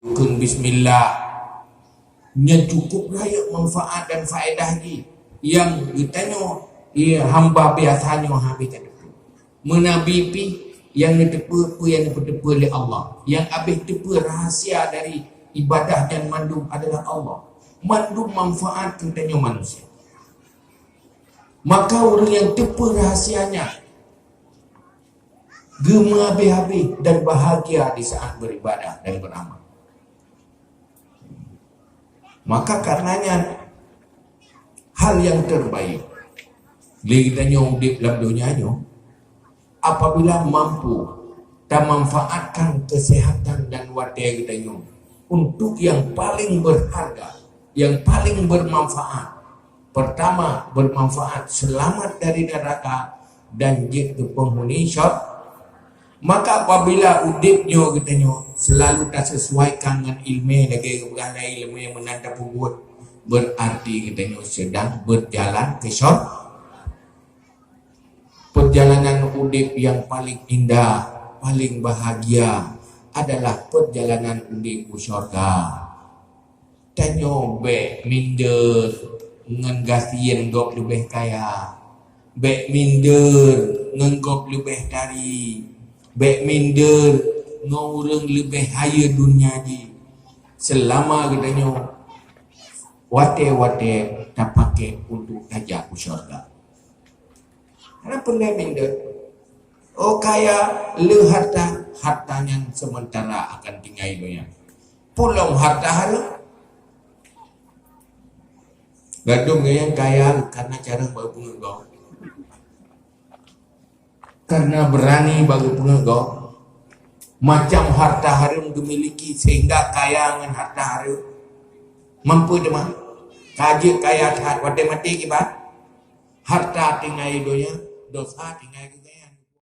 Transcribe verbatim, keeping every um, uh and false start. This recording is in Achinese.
Kheun bismillah. Nyan cukup rayeuk manfaat dan faedah jih nyang geutanyoe, ya, hamba biasa nyoe habéh tateupeue. Meunabi pih nyang neuteupeue peue nyang neupeuteupeue lé Allah. Nyang habéh teupeue rahsia dari ibadah nyan mandum adalah Allah. Mandum manfaat keu tanyoe manusia. Maka ureuëng nyang teupeue rahsia nyan geumeuhabéh-habéh dan bahagia di saat beribadah dan beramal. Maka karenanya, hal yang terbaik lé geutanyoe udeb lam donya nyoe, apabila mampu tamanfaatkan kesehatan dan watée geutanyoe untuk yang paling berharga, yang paling bermanfaat. Pertama, bermanfaat, selamat dari neraka dan jeuet keu penghuni syur-, maka apabila udeb nyoe geutanyoe selalu tasesuaikan ngon ileumé lagée geupeugah lé ileumé meunan tapeubuet, berarti geutanyoe sedang berjalan ke syur-, perjalanan udeb yang paling indah, paling bahagia adalah perjalanan udeb u syurga. Tanyoe bék minder ngon gasien gob leubeh kaya. Bék minder ngon gob leubeh tari. Bék minder ngon ureuëng leubeh hayeue donya jih. Seulama geutanyoe watée-watée tapakék untuk tajak u syurga. Hana peureulée minder. Oh kaya le harta, harta nyan sementara akan tinggai donya. Pulom harta hareuem. Gadum gaya kaya karena cara bak geupeungeut gob. Karena berani bak geupeungeut gob. Macam harta hareuem geumiliki sehingga kaya ngon harta hareuem. Mampu teuma. Ka jeuet kaya that watée maté kiban. Harta tinggai donya, dosa tinggai keu gaya.